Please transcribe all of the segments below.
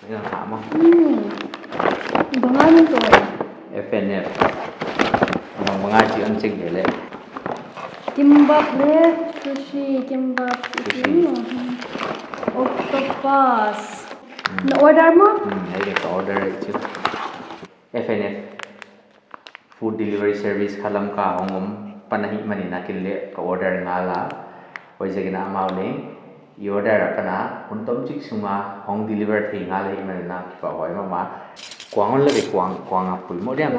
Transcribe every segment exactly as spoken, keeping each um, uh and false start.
Ina kha maw. Hmm. Bang a min tuak. F and F. Bang bang a chi hon check ve le. Kimbap le sushi, kimbap, sushi. Hmm. Octopus. Hmm. Na order maw? Hmm, ai ka order ai chu. F and F. Food delivery service kha Lamka hong om pan ahihmanin a ken leng ka order ngal a. Huaiziakin amau leng i order apan a hun tomchik sunga hong deliver thei ngal ahihmanin a kipahhuai mahmah. Kuang hon la ve, kuang, kuang a pui maw diam.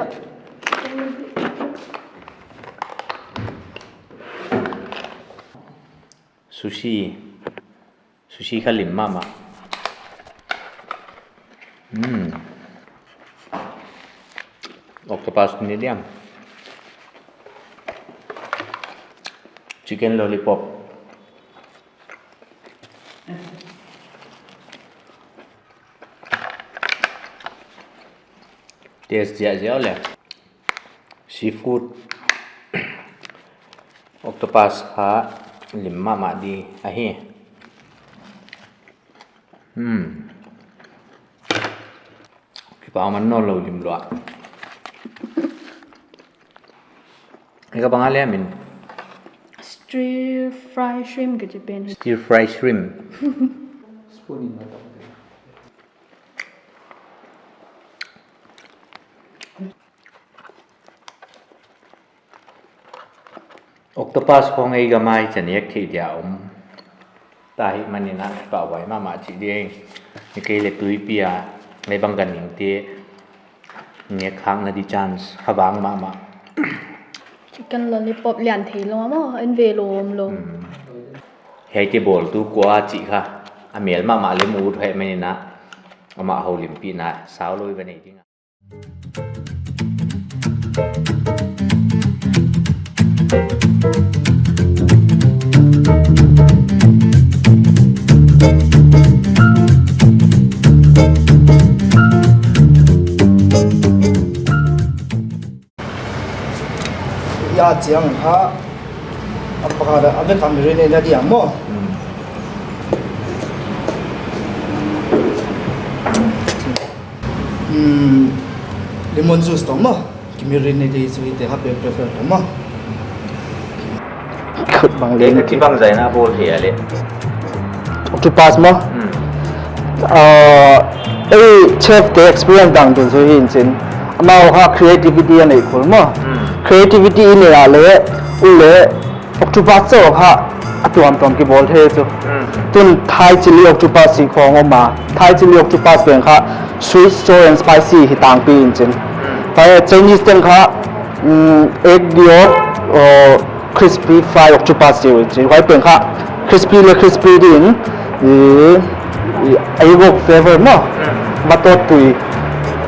Sushi. Sushi kha lim mahmah. Hmm. Octopus ni diam. Chicken lollipop. Taste ziahziah le. Seafood. Octopus kha lim mahmah di ahi. Hmm. Kipak man nawnlou lim lua. Ika bang a leh min? Stir fry shrimp kichi pen. Stir fry shrimp. Spoon in na tawh. Octopus khong ei gam a i chan ek thei dia om. Ta ahihmanin a kipahhuai mahmah chih ding. Ni kei le tuipi a, ngai bang ganhing te. Nek khakna di chance kha vang mahmah. Chicken lollipop lian theilou maw, en ve lou om lou. Hmm. Hiaite bawltu kua chih kha a mel mahmah leh mu ut ahihmanin a, amah houlimpihna saulou i va nei ding a. Ya, chiang kha, a pakhat a, a vek a marinate na diam maw. Hmm. Hmm, lemon juice toh maw. Ki marinate te chu hite kha pe prefer toh maw. Khut bang le. Kei kha chi bang zai na bawl thei a leh. Octopus maw? Hmm. Ah, ei chef te experience dang tun chu hi'n chin. Amau kha creativity a nei khol maw. Hmm. Creativity i nei a leh, u leh, octopus chauh kha a tuamtuam kibawl thei chu. Hmm. Tun Thai chili octopus chih khong om a. Thai chili octopus pen kha sweet, sour and spicy hi tangpi in chin. Hmm. Huai Chinese ten kha, mm, egg yolk, oh, crispy fry octopus chih uh in chin. Huai pen kha crispy le crispy din, i, i, egg yolk flavor maw. Hmm. Vatawtpui,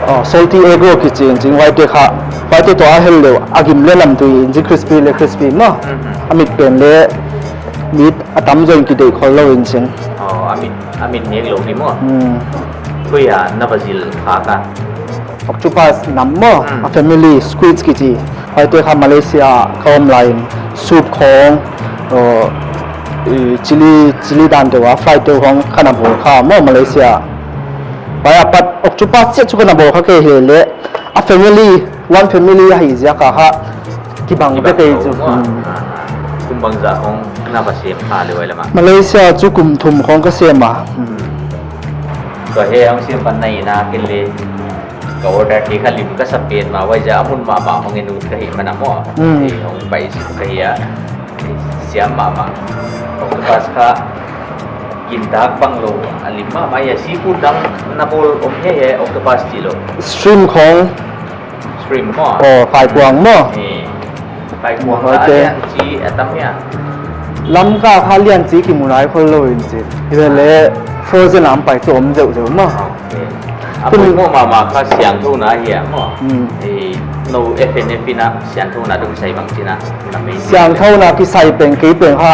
oh, salty egg yolk kichi in chin. Huaite kha, huaite toh a hel leh, a gim leh lamtui in chin, crispy le crispy maw. Hmm. A mit pen leh, mit a tamzaw in kideih khol lou in chin. Oh, a mit, a mit nek lou hi maw. Hmm. Koi a na va zil kha ka. Octopus nam maw, hmm, a family squid kichi. Huaite kha Malaysia kha om lai in soup khong, oh, i chili, chili dan deuh a, fry deuh khong kha na bawl kha maw Malaysia. Huai apat octopus chiat chu kha na bawl kha kei hi leh. A family, one family ahi ziak a kha kibang vek ei chu. Kibang lou maw. Hmm. Ah, kum bangzah khong na va sem kha leh huai lam a? Malaysia chu kum thum khong ka sem a. Hmm. Tua hi hong sem pan na in a ken leh ka order thei kha lim ka sa petmah, huaiziak a mun mahmah hong en ut ka hihman a maw. Hmm. Ei hong pai sim ka hi a. Siam mahmah. Octopus kha gintak bang lou a lim mahmah hi a, seafood dang na bawl om hia, octopus chih lou. Shrimp khong. Shrimp maw? Oh, kaikuang maw? Eh, kaikuang kha a lian chi a tam hia? Lamka kha lian chi kimu nai khol lou in chin. Hilele frozen a om pai chu om zeuhzeuh maw. Okay. A poimoh mahmah kha siangthouna hi a maw? Hmm. Eh, nou F and F in a siangthouna dong kisai bang chin a, na main. Siangthouna kisai pen kei pen kha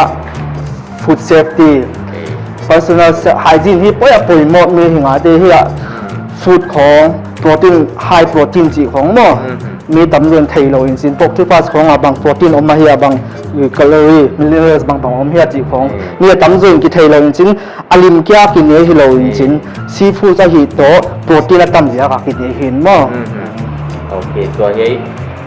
food safety, okay, personal sa-, hygiene hi poi a poimoh mi hi ngate hi a. Hmm. food khong, protein, high protein chih khong maw. Mhm. Mi tamzaw in theilou in chin, pork octopus khong a bang protein om ahi a bang, calorie, minerals bangbang om hia chih khong. Mhm. Mi tamzaw in kitheilou in chin, a lim kia kine hilou in chin, seafood ahih toh protein a tam ziak a kine hi maw. Mhm. Ok, tua hi,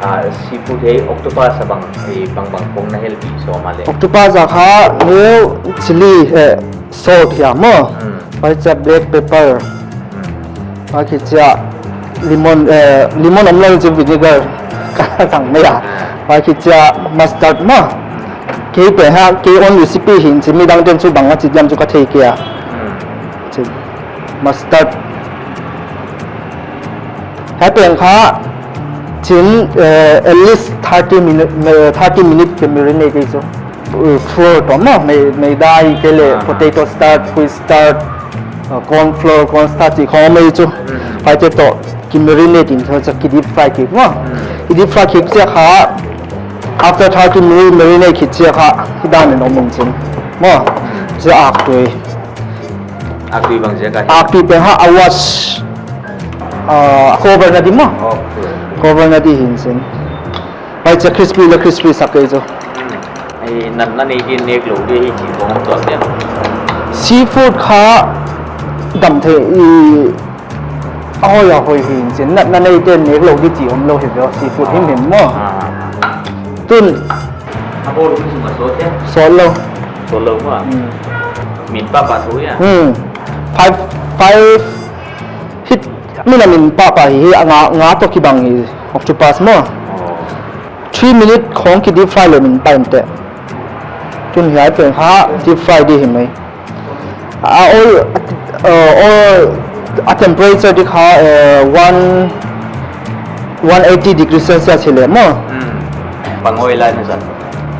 ah, seafood hi octopus a bang, eh, bangbang khong na helpih sawm a le. Octopus a kha, neu chili, eh, salt hia maw. Mm. Huaiziak black pepper. Mm. Huai khit chiah lemon, eh, lemon omlou in chin vinegar ka tang mai a. Ah. Huai khit chiah mustard maw. Kei pen kha, kei own recipe hi in chin, midang ten chu bang a chi diam chu ka thei kei a. Mm. Chin mustard. Huai pen kha chin, eh, at least thirty minute, eh, thirty minute ka marinate chu. Uh, flour toh maw, mai, maida hi kei le, ah, potato starch, wheat starch, uh, corn flour, corn starch chih khong mai chu. Mm. Huaite toh ki marinate in chu ki deep fry kik maw. Mm. Ki deep fry kik chiah kha, after thirty minute marinate kik chiah kha, hi dan in om in chin maw. Mm. Chiah aktui. Aktui bang ziak a hi? Aktui pen kha a wash, ah, cover na di maw. Ok. Cover na di hi in chin. Huai chiah crispy le crispy sak kei chu. Hmm. Ei, natna nei di neklou di hi chih khong tuak dia. Seafood kha dam thei, i, a hoih a hoih hi in chin. Natna neite neklou di chih omlou hi ve, seafood himhim maw. Ah. Tun. A bawl hun sung a sawt dia? Sawtlou. Sawtlou maw. Hmm. Min pahpah thu hia? Hmm. Five, five, hit, min a min pahpah hi, hi, a nga, nga toh kibang hi, octopus maw. Oh. Three minute khong ki deep fry le min pah in teh. Tun hiai pen kha deep fry di hi mai. A oil, uh, oil, a temperature di kha, uh, one, one eighty degree Celsius hi le maw. Hmm. Bang oil a na zat?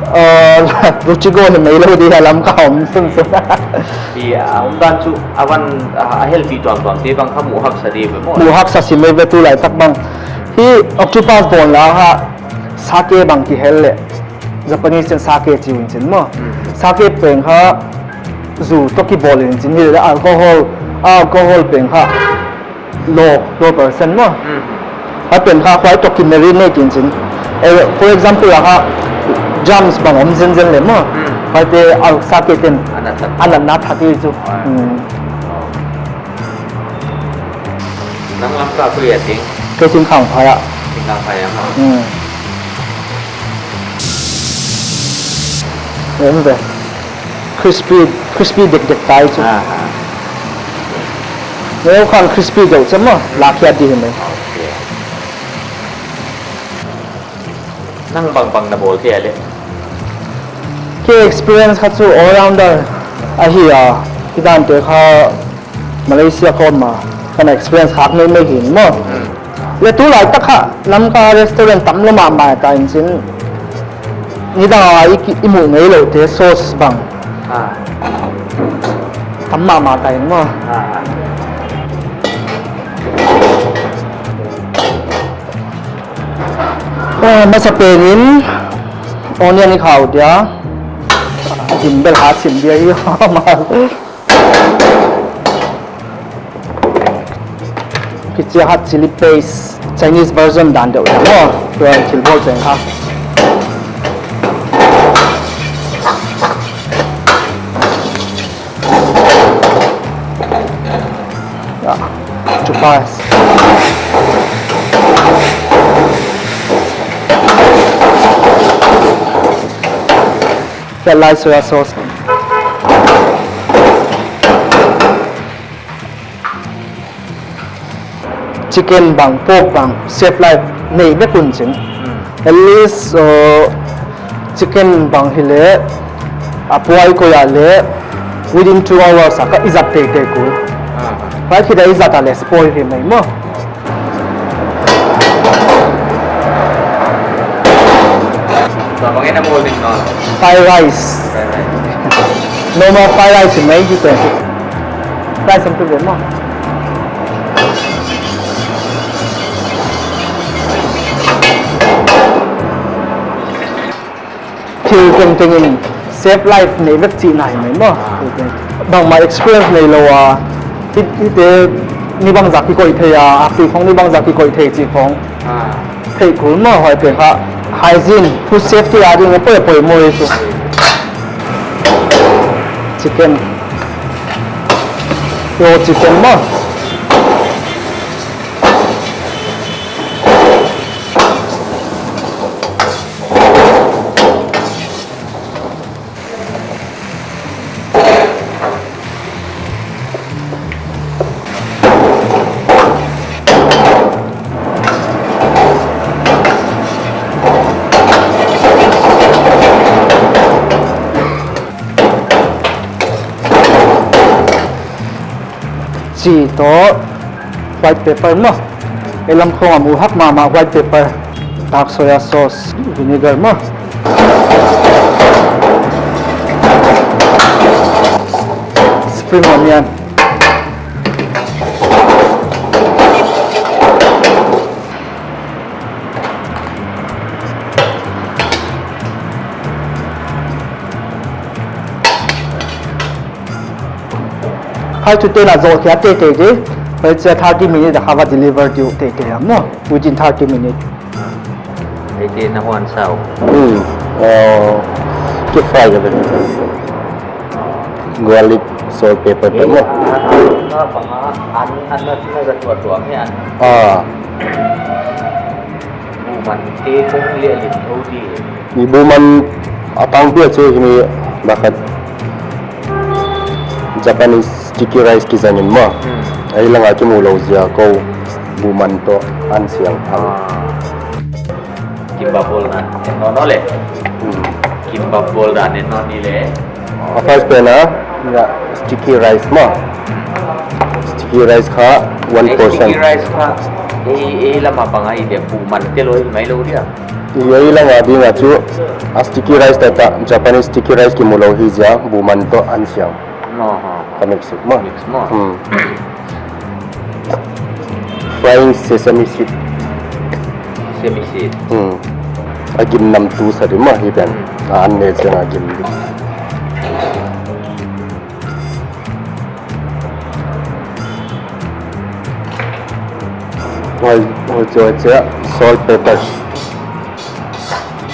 Uh, ruchi go hi mai lou di a lam ka om sunsun. Hi, a om dan chu a van, a, a healthy tuamtuam te bang kha muh haksa di ve maw. Muh haksa si mai ve tulaitak bang. Hi octopus bawl lai kha sake bang kihel le. Japanese ten sake chi un chin maw. Mm. Sake pen kha zu toh kibawl in chin hi le alcohol, alcohol pen kha low, low percent maw. Mm. Huai pen kha huai toh ki marinate in chin. Eh, for example, a kha drums bang om zenzen le maw. Mm. Huaite a sake ten a nat thak. A natna thak hi chu. Ah. Mm. Nang lam ka khui a ting? Kei Singkhangphai ah. Singkhangphai ah maw. Hmm. Em ve. Crispy, crispy dekdek tai chu. Ah, ah. Neu khan crispy deuh chiah maw, la khiat di hi mai. Okay. Nang bangbang na bawl thei a le? Kei experience kha chu all rounder ahi a, hi dan te kha Malaysia khawng ah ka na experience khak maimai hi maw. Hmm. Le tulaitak kha Lamka restaurant tamlou mahmah ta in chin, nidang a i ki, i muh ngeilouh te sauce bang. Ah. Tam mahmah ta in maw. Ah. Ah, masa pen in onion i khau dia. Gimbal hat sim dia hi. Kichi hat chili paste, Chinese version dan deuh maw. Tua thil bawl pen kha. Ya, chupa. Tua lai soya sauce. Chicken bang, pork bang, shelf life nei vek un chin. Hmm. At least, uh, chicken bang hi le, a puai koi a le, within two hours a kha i zat teitei kul. Ah. Huai khit a i zat a le spoil hi mai maw. Tua bang e na bawl ding na? Fried rice. Fried rice. Normal fried rice mai di te. Rice am tu ve maw. Thil tengteng in shelf life nei vek chihna hi mai maw. Bangmah experience neilou a, hi, hite Ni bangzah kikoih thei a, a tui khong ni bangzah kikoih thei chih khong. Ah. Theih kul maw, huaite kha. Hygiene, food safety a ding a poimoh e chu. Chicken. Raw chicken maw. Chi toh white pepper maw. Ei lam khong a mu hak mahmah white pepper. Dark soya sauce, vinegar maw. Spring onion. Huai chu tena zoh kia teitei di. Huai chia thirty minute a kha va deliver diu teitei a maw. Within thirty minute. Ei te na huan sau. Hmm. Oh. Kifry ka ben. Garlic, salt, pepper te maw. Ei, a, a, a, bang a, an, an na tina za tua tua mi an. Ah. Buman te kong le lim tho di. I buman a tangpi a chu himi bakhat Japanese sticky rice kizang in maw. Hmm. Ei langa kimu lou ziak a buman toh an siang thang. Ah. Kimbap bawl dan en nawn le. Hmm. Kimbap bawl dan en nawn ni le. A first pen a, ya, sticky rice maw. Sticky rice kha one portion. Sticky rice kha, ei, ei lam a bang a i dia buman te lou mai lou dia. I ei lam a ding a chu, a sticky rice ta ta, Japanese sticky rice kimu lou hi ziak a, buman toh an siang. Aha. Ka mix it maw. Mix maw. Hmm. Frying sesame seed. Sesame seed. Hmm. A gim nam tu sa di maw hi pen. Hmm. A an ne chen a gim di. Huai, huai chu, huai chu, salt, pepper.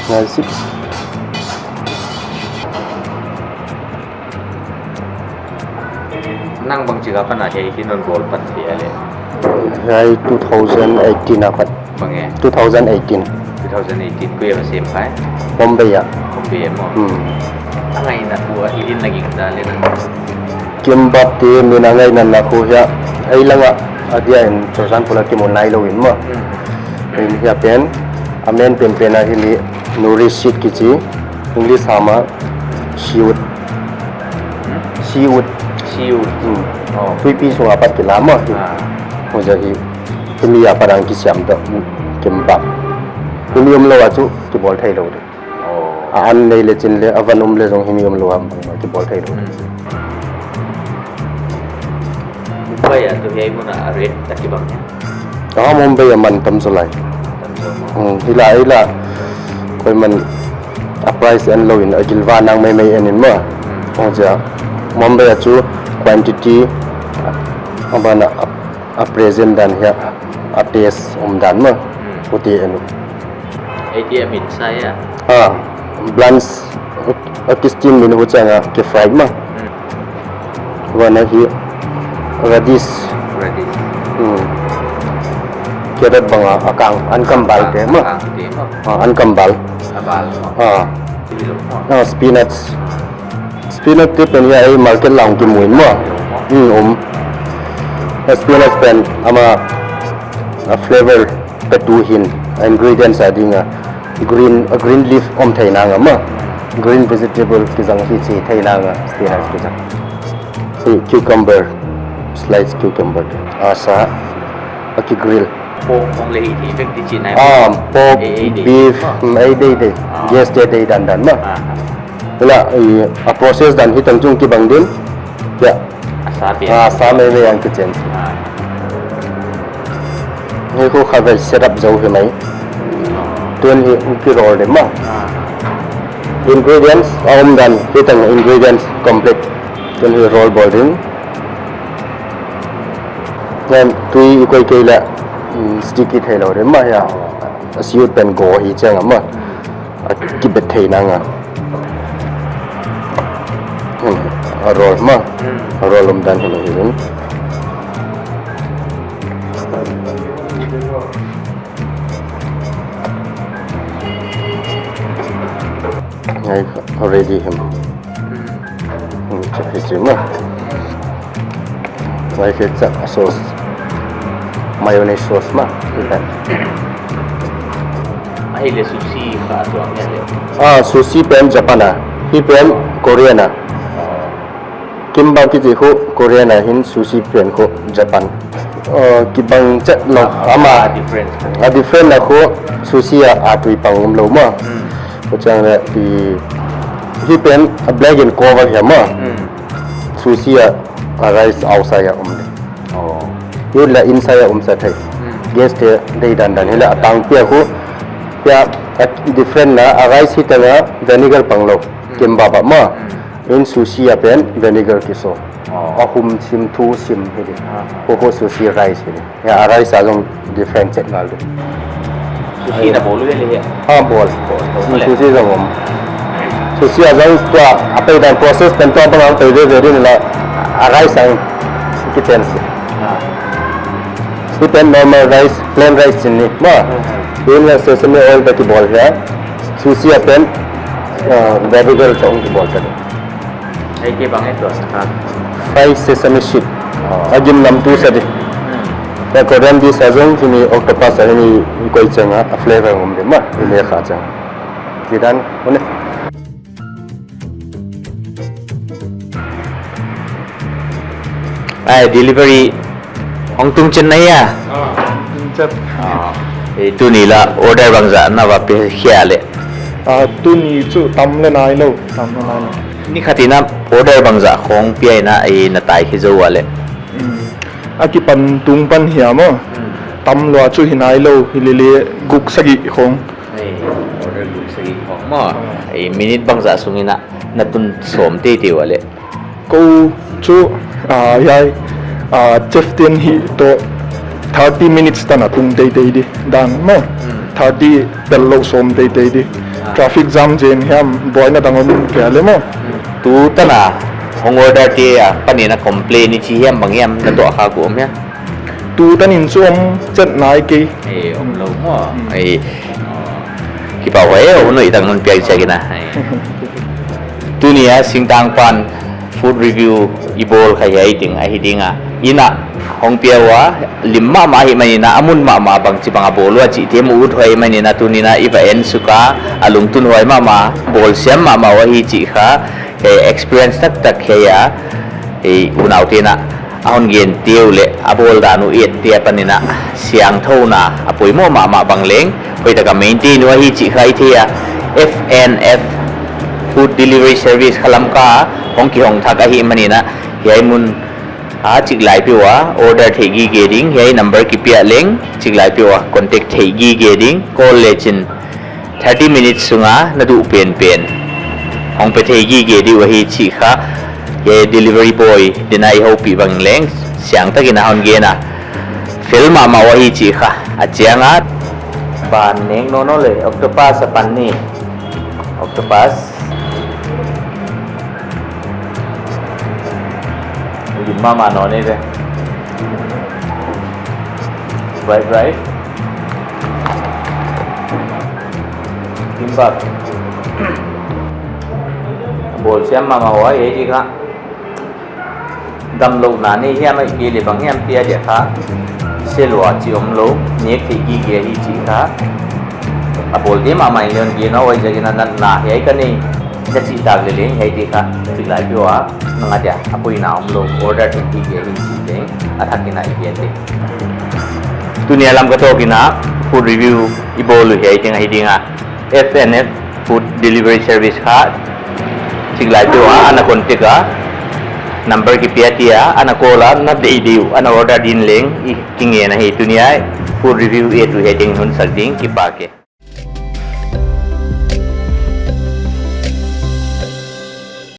Huai sip. Nang bangchi ka pan a hiai hi non bawl pan thei a le. Hiai two thousand eighteen a pat. Bang e? Two thousand eighteen. Two thousand eighteen, koi a sem kha e? Bombay a. Bombay a maw. Hmm. A ngaihna khu a hi din na gingta le nang. Kimbap te min a ngaihna na khu hiai. Ei langa a dia in, for example, a kimu nai lou in maw. Hmm. In hiai pen, a main pen pen a himi nuri seed kichi, English a ma, seaweed. Hmm? Seaweed. Seaweed. Hmm. Oh. Tuipi sunga pat kila maw. Ah. Huai ziak hi, himi a pat a kisiam toh, kimbap. Himi om lou a chu, kibawl thei lou di. Oh. A an nei le chin le, a van um le zong himi om lou a, kibawl thei lou. Hmm. Mumbai a tu hiai mun a rate ta kibang hia? Ah, Mumbai a man tam zaw lai. Tam zaw maw. Hmm, hi la, hi la. Koi man a price en lou in, a gilvah nang maimai en in maw. Hmm. Huai ziak, Mumbai a chu quantity, a ban a, a present dan hiai, a taste om dan maw. Hmm. Huai te en uh. Ei te a min sa hia? Ah, blanch, a kisteam min huchiang a kifry maw. Hmm. Huan a hi radish. Radish. Hmm. Carrot bang a, a kang, an kambal te maw. A kang te maw. Ah, an kambal. A bal maw. Ah. Chili maw. Ah, spinach. Spinach te pen hiai market lang kimu in maw. Hmm, um. Spinach pen ama a flavor petu hi'n, ingredients a ding a green, a green leaf om theihna a maw. Green vegetable kizang hi chi theihna a spinach kizang. Hi cucumber, slice cucumber. A sa, a ki grill. Pork hong le hi ti vek di chi nai. Ah, pork, ei, ei, dei, beef, ah, mm, ei dei dei. Ah. Gas te dei dan dan maw. Ah, ah. Hi la, i, a process dan hi tang chung kibang din. Ya. A sa pi. Ah, sa maimai a kichen. Ah. Hi khu kha ve set up zou hi mai. Tun hi ki roll di maw. Ah. Ingredients, a om dan, hi tang ingredients complete. Tun hi roll bawl din. Hiai tui i koih kei leh, mm, sticky theilou ding mah hiai. A siut pen go hi chiang a mah. A kibet theihna nga. Hmm, a roll mah. A roll umdan hi mah hi ding. Hiai ready hi. Hmm, chak hi chi mah. Hiai khe chak a sauce. Mayonnaise sauce mah. Ahihleh sushi kha tuang hiai leh. Ah, sushi pen Japan a. Hi pen Korean a. Kimbap kichi khu Korean a hin, sushi pen khu Japan. Uh, kibang chet lou. Ah, ama ah, difference. A different a khu sushi a, a tui pang umlou mah. Hmm. Huchiang leh i, hi pen a black and cover hiam mah. Hmm. Sushi a, a rice outside a um leh. Oh. Hi leh inside a um sa thei. Hmm. Gas te dei dandan hi leh a tangpi a khu. Hiai a different na, a rice hi teng a vinegar pang lou. Hmm. Kimbap a mah. Hmm. In sushi a pen vinegar kiso. Oh. A hum sim, thu sim hi ding. Ah. Khu khu sushi rice hi ding. Hiai a rice a zong different chet ngal ding. Sushi na bawl uh leh leh. Ha, bawl. Bawl, bawl, bawl. Sushi zong om. Sushi a zong tua, a pei dan process pen tua bang a pei veve ding leh, a rice ang kitchen si. Ah. Hi pen normal rice, plain rice chin ni mah. Hmm. Hi leh sesame oil toh kibawl hiai. Sushi a pen, uh, vinegar toh kibawl sa ding. Hiai kibang e tua sa kha. Fried sesame seed. Oh. A gimnamtu sa ding. Hmm. Hiai Korean dish a zong hi mi octopus a hi mi koi chiang a, a flavor om ding mah, i leh kha chiang. Kidan, une. Ai, delivery hong tung chin na hia? Ah, tung chin. Ah, eh, tuni leh order bangzah na va pe khia leh? Ah, tuni chu tam leh nailou, tam leh nailou. Ni khat in a order bangzah khong pia in a, eh, na tai khi zou ua leh? Hmm. A kipan tung pan hiam aw. Hmm. Tam lua chu hi nailou, hi lele guk sagih khong. Ei, order guk sagih khong maw. Hmm. Ei, minute bangzah sung in a na tun sawm teitei ua leh? Kou chu, ah, hiai, ah, chef te'n hi toh thirty minutes tan a tung teitei di dan maw. Hmm. Thirty tel lou sawm teitei di. Ah. Traffic jam zen hiam, buaina dang om kei leh maw. Hmm. Tu tan a hong order te apan in a complain i chi hiam bang hiam na tuah kha uh om hia? Tu tan in chu om chet nai kei. Ei, omlou maw. Hmm. Ei, kipahhuai e, hun hoih tak non piak chiang in a. Ei. Tuni a singtang pan food review i bawl kha hiai ding ahi ding a. Inn a hong pia ua, lim mahmah ahihman in a, a mun mahmah bangchibang a bawl ua chihte mu ut huai man in a, tuni in a i va en suk a, a lungtun huai mahmah, bawl siam mahmah ua hi chih kha, eh, experience taktak hiai a, eh, unaute in a, a hon gen te uh leh a bawl dan uh et te apan in a siangthouna a poimoh mahmah bang leng hoih tak a maintain uh ahi chih kha i thei a. F and F Food Delivery Service kha Lamka hong kihong thak ahihman in a hiai mun a chiklai peuh a order theih gige ding, hiai number kipiak leng chiklai peuh a contact theih gige ding, call lechin thirty minutes sung a na duh penpen hong pe thei gige di uh ahi chih kha. Hiai delivery boy din a i houpih bang leng siang tak in a hon gen a, fel mahmah uh ahi chih kha. A chiang a ban neng nawnnawn leh octopus apan ni. Octopus. Lim mahmah nawn e ve. Bright, bright. Kimbap. Bawl siam mahmah ua, ei di kha. Damlouhna nei hiam ahihkeileh bang hiam pia dia kha. Sia lua chih omlou, nek theih gige hi chih kha. A bawlte mahmah in leng gen a, huaiziakin a natna hiai ka nei na chih tak leh leng hiai di kha. Chiklai peuh a, nang a dia, a poina omlou, order theih gige hi chih leng a thak in a i gen di. Tuni a Lamka tawk in a food review i bawl uh hiai teng ahi ding a. F and F Food Delivery Service kha chiklai peuh a ana contact a, number kipiak a, ana call a, na deih deih uh ana order din leng i kingen ahi. Tuni a food review et uh hiai teng hun sak ding, kipak e.